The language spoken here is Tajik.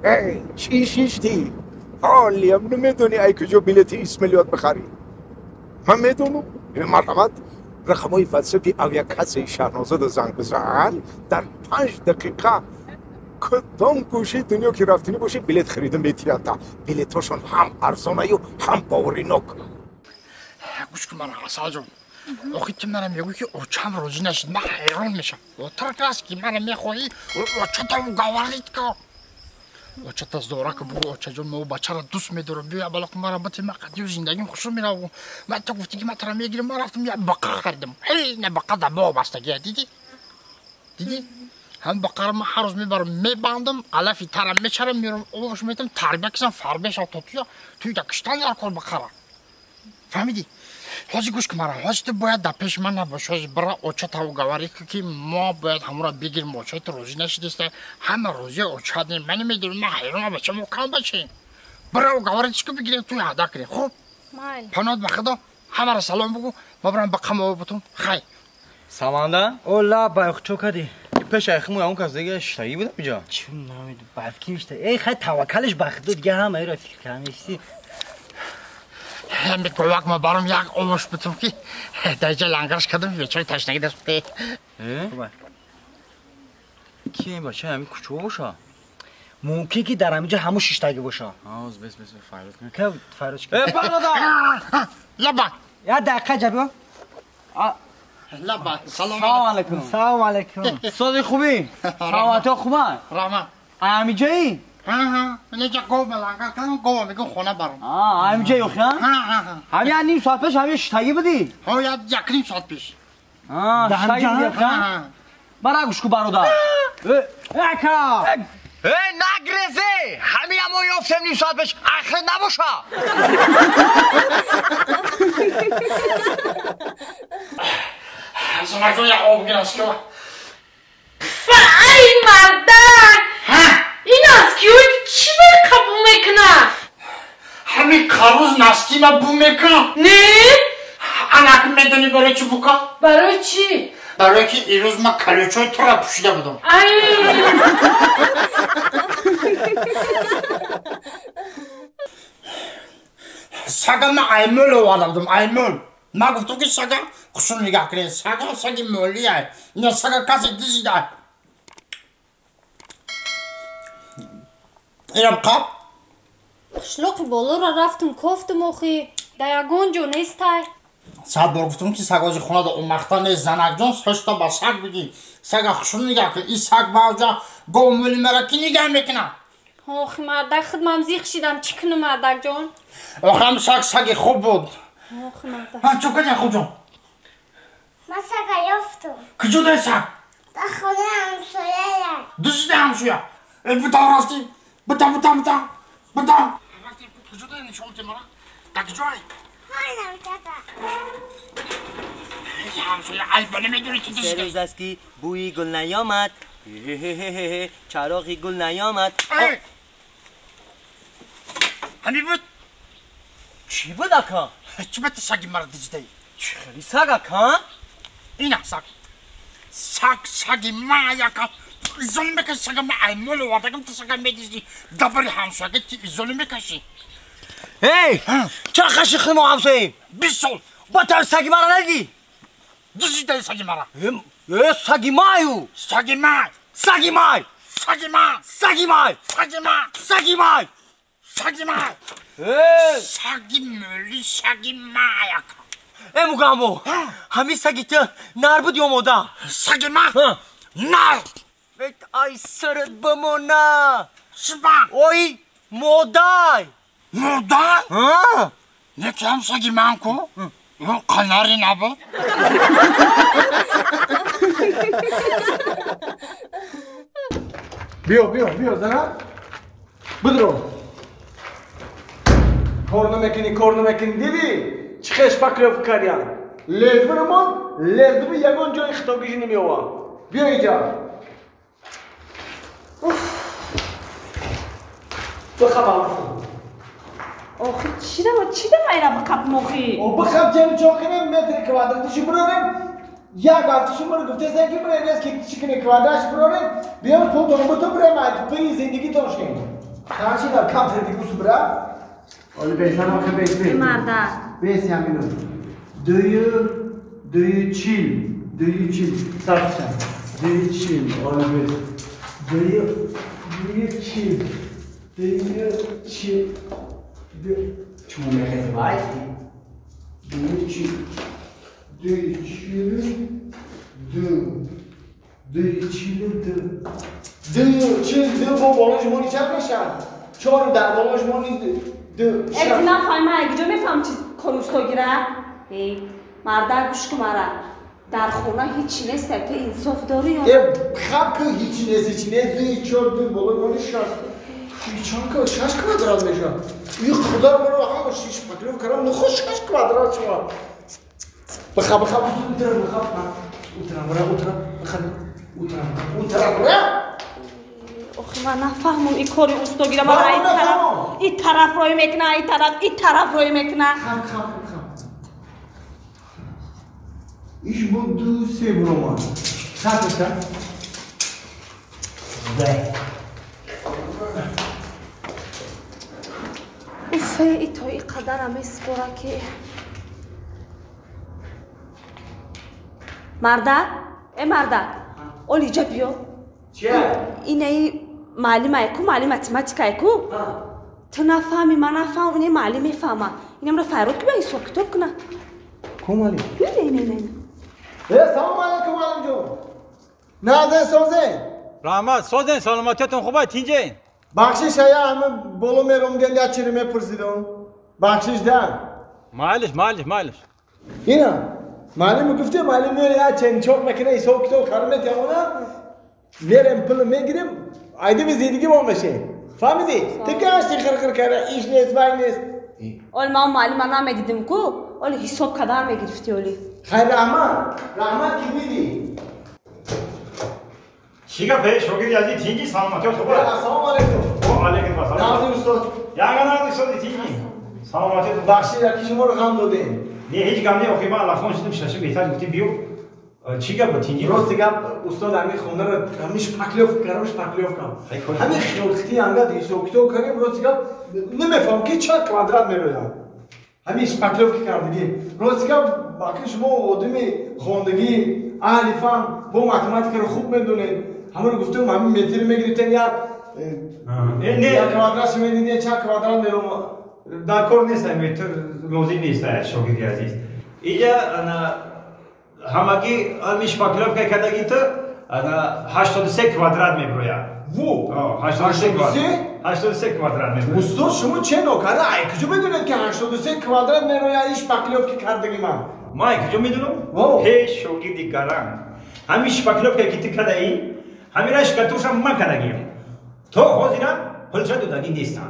Эй, чӣ шишти? Ҳолиам намедонӣ ай куҷо билети Исмаилиёт бихарӣ. Ман медонам. Марҳамат, рақамҳои ватсапи авиакассаи Шаҳнозада занг бизан. Дар 5 дақиқа кадом гӯшаи дунё ки рафтанӣ бошӣ, билет харида метиҳанда. Билетҳошон ҳам арзонаю, ҳам боваринок. Гӯш кун мана, Асалҷон. Охи, ту мана мегӯӣ, ки очам розӣ нашид, ман ҳайрон мешам. Отар аст, ки мана мехоҳӣ, очата уговорить кун. Очата зора ки бугӯ: «Очаҷон, мо бачаро дӯст медорам, биё балоқ мара бати, ма қадию зиндагим хушо мераву». Ман ту гуфтӣ, ки ман тара мегирам, ман рафтам, як бақа харидам. Ҳей, на бақа да боғ бастагия, дидӣ? Дидӣ? Ҳам бақаро ман ҳар рӯз мебарам, мебандам, алафи тарам мечарам, меорам, обаш метам, тарбия кисам, фарбеша то туя туя киштан дар кор бақара. Фаҳмидӣ? Ҳозир гӯш кун мара, ҳозир ту бояд дар пеши ман набош. Ҳозир бира, очата уговорить ки мо бояд ҳамонро бигирем. Очаи ту розӣ нашидиста, ҳама розия очат не. Ман намедонам, ман ҳайронам, бача мо кам бачаем. Бира, уговорить ку, бигирем, туй ҳада кунем. Хуб, паноҳат ба Худо, ҳамаро салом бугӯ. Ма бирам ба қамова бутум. Хай. Саманда. О, лабай, чо кардӣ? Пеш айхиму ягон кас дига шитагӣ будам иҷа. Чӣ намедонам, бафки мишта. Эй, хай, таваккалаш ба Худо, дига ҳамаеро фикр кардам. Ҳами говак ма баром, як овош бутум, ки даҷа лангарш кардам, бечои ташнагӣ даст. Ки ин бача ҳами кӯчо боша? Мумкин ки дар ҳаминҷа ҳамун шиштагӣ боша. Оз, бес, бес, фарёд кун. Ка фарёд? Э, бародар! Лаба. Як дақиқа, ҷабиё. Лаба, салом. Салом алайкум. Салом алайкум. Сози, хубӣ? Саломатиҳо хубанд? Раҳмат. Ҳамиҷоӣ? Инҷа гов лангар кардам, гова мегӯм, хона баром. Ҳамиҷои охи? Ҳами як ним соат пеш ҳами шитагӣ будӣ? Ҳо, як ним соат пеш. Шитагӣ будӣ? Мара гӯш ку, бародар. Ака! Э, нагрезе! Ҳами мо ёфтем ним соат пеш, ахир набоша. Занакҷон, як об гирас ки. Ай, мардак, ин аз киёи чӣ бай қабул мекунад? Ҳами қаруз настима бу мекунам. Не. Анак, медонӣ барои чӣ бука? Барои чӣ? Барое ки ирӯз ман калючои тура пӯшида будам. Ай. Сага ман аймол оварда будам, аймол. Ман гуфтам, ки сага хушун нигаҳ кунед, сага саги молия, ина сага касе дизида. Инам қаб. Қишлоқи болоро рафтум, кофтум, охи дар ягон ҷо нестай. 100 бор гуфтам, ки сагози хонада омахта нест. Занакҷон, ҳешта ба саг бигӣ, сага хушун нигаҳ кун. Ин саг баҷа гов моли мара ки нигаҳ мекунад? Охи, мардак, худмам зиқ шидам, чӣ кунам, мардакҷон? Охи, ҳам саг саги хуб буд. Охи, мардак. Чо кардӣ, хубҷон? Ман сага ёфтум. Куҷо дай саг? Дар хонаи ҳамсояя. Дузида ҳамсоя? Э, бутам, рафтӣ, бутам, бутам, бутам, бутам, рафтӣ. Куҷо дай, нишон те мара, дар куҷое? Ҳайнам тата. Ҳамсоя айба намедонӣ, ки Се дузида. рӯз аст, ки бӯи гул наёмад, чароғи гул наёмад. Ҳамин буд. Чӣ буд, ака? Чӣ ба ту саги мара дузидаӣ? Чӣ хели саг, ака? Ина саг, саг саги ма яка изолӣ мекаши. Сага ма аймол овардагам, ту сага медизди, дабари ҳамсояга ти изолӣ мекашӣ. Эй, чаро хаши худ мо ҳамсоем? 20 сол. Ба тар саги мара надидӣ? Дузидаи саги мара. Э, саги маю. Саги май. Саги май. Саги май. Саги май. Саги май. Саги май. Саги май. Э. Саги мӯли, саги май ака. Э, мугамбо, ҳамин саги ту нар буд ё мода? Саги май нар. Ай, сарат бимона. Шиба. Ой, модай. Модай? Неки ҳам саги ман ку ё қанари набуд. Биё, биё, биё, зана, бидро. Кор намекунӣ, кор намекунӣ. Дидӣ, чӣ хел шпаклёвка кардям? Лезвирамон лезви ягон ҷои хитогиши намеёвам. Биё инҷа, бихабам. Охи, чӣ дама ира бикапм, охи? Бихаб, ҷами чо кунем, метри квадратиши бирорем. Як ҳафташи мара гуфтесен, ки бирем, ки чӣ кунем, квадратш бирорем, биём, пултон буту, бирем, пи зиндагитон шем. Чанд камтар дигусу бира? Оли бесанам хе бес бес. Марда. Бес ямино. Дую чил. Дую чил. Сарча. Дую чил. Оли бес. Дую чил. Дую чил. Чу мехез вай? Дую чил. Дую чил. Ду. Дую чил ду. Ду чил ду бо болош мони чанд мешавад? Чор дар болош мони ду. Эй, нафаҳмам, ман куҷо мефаҳмам чиз кори устогира? Эй, марда гӯш кун мара. Дар хона ҳеҷ нест, ту инсоф дорӣ ё? Э, хаб ки ҳеҷ нест, ҳеҷ нест, ду чор ду болои мони шаш. Чанд ка шаш квадрат мешавад. И худо маро ҳама шиш паклёв кардам, нахо шаш квадрат шавад. Баха, баха, утра, баха, утра, бра, утра, баха, утра, утра, бра. Охи ман нафаҳмам ин кори устогира. Мара ин тараф рой мекуна, ин тараф, ин тараф рой мекуна. Хам, хам, хам. Иш бо ду се буромад. Чанд мешавад? Дай. Уфе, и то и қадара меспора ки. Марда, э марда, олиҷа биё. Чия? Инаи маълимае ку, маълим математикае ку? Ту нафаҳми, ман нафаҳмам, инаи маълим мефаҳма. Инамро файрод ки ба ҳисоб китоб куна. Ку маълим? Не, не, не. Э, салом алейкум маълимҷон. Назен созен. Раҳмат, созен, саломатиятон хуба, тинҷен. Бахшиш ая ҳама боло меромдиан я чири мепурсидам. Бахшиш да. Майлиш, майлиш, майлиш. Ина, маълим гуфте, маълим меояд я ченчоқ мекуна, ҳисоб китоб кар метавона. Мерем пул мегирем, айдими зиндагӣ мо мешем. Фаҳмидӣ? Ту гашти хирхир карда, иш нест, вай нест. Оли ман маълима намедидим ку, оли ҳисоб кардан мегирифтӣ оли. Хайр, раҳмат, раҳмат ки дидӣ. Чӣ гап, эй шогирди азиз, тинҷи, саломатиёт хуба? Ассалому алайкум. Ва алайкум ассалом. Назир устод. Ягона назир устоди тинҷи. Саломатиёт. Бахши яки шуморо ғам додем. Не, ҳеҷ гап не, охи ман аллахон шудим, шашим беҳтар гуфтим биё. Чӣ гап тинҷи? Рости гап, устод ҳамин хонаро ҳамин шпаклёвка кардам, шпаклёвка. Ҳамин хилхити ангад ҳисоб китоб кардем, рости гап намефаҳмам ки чанд квадрат мерояд. Ҳамин шпаклёвка кардагӣ. Рости гап, баки шумо одами хондагӣ, аҳли фан, бо математикаро хуб медонед. Ҳамаро гуфтем, ҳамин метр мегирифтен як квадрат медиден, чанд квадрат меромад. Дар кор нест, метр лозим нест, шогирди азиз. Иҷа ҳамагӣ ҳамин шпаклёвка кардагӣ ту 83 квадрат меброяд. Ву! 83 квадрат меброяд. Устод, шумо че нокарда? Ай куҷо медонед ки 83 квадрат мерояд ин шпаклёвка кардагӣ ман? Ман ай куҷо медонам? Ҳеҷ шогирди гаранг. Ҳамин шпаклёвка ки ту кардаӣ, ҳамин рашкатуршам ман кардагиам. То ҳозира пулша додагӣ нестам.